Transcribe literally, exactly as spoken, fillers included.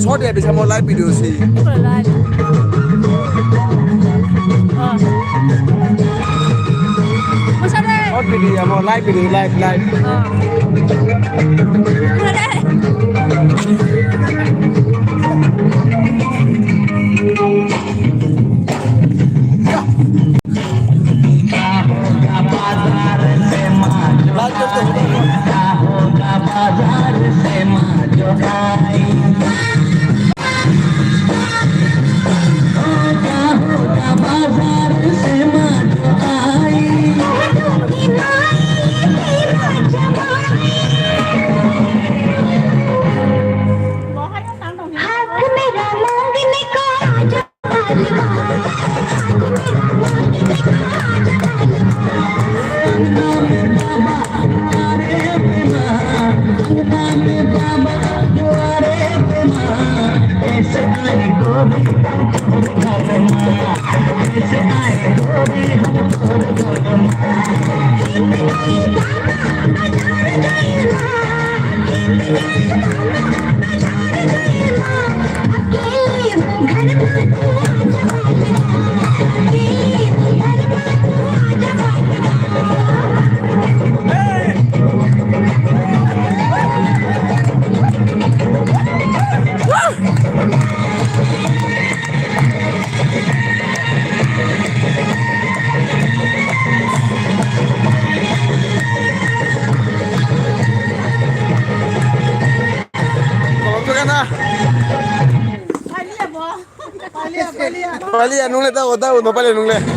Short ya, bisa mo live video si. Live. Oh. Masa deh. Short video ya, mo live video, live, live. Oh. Masa deh. Palia, nungle ta, ta, no palia nungle.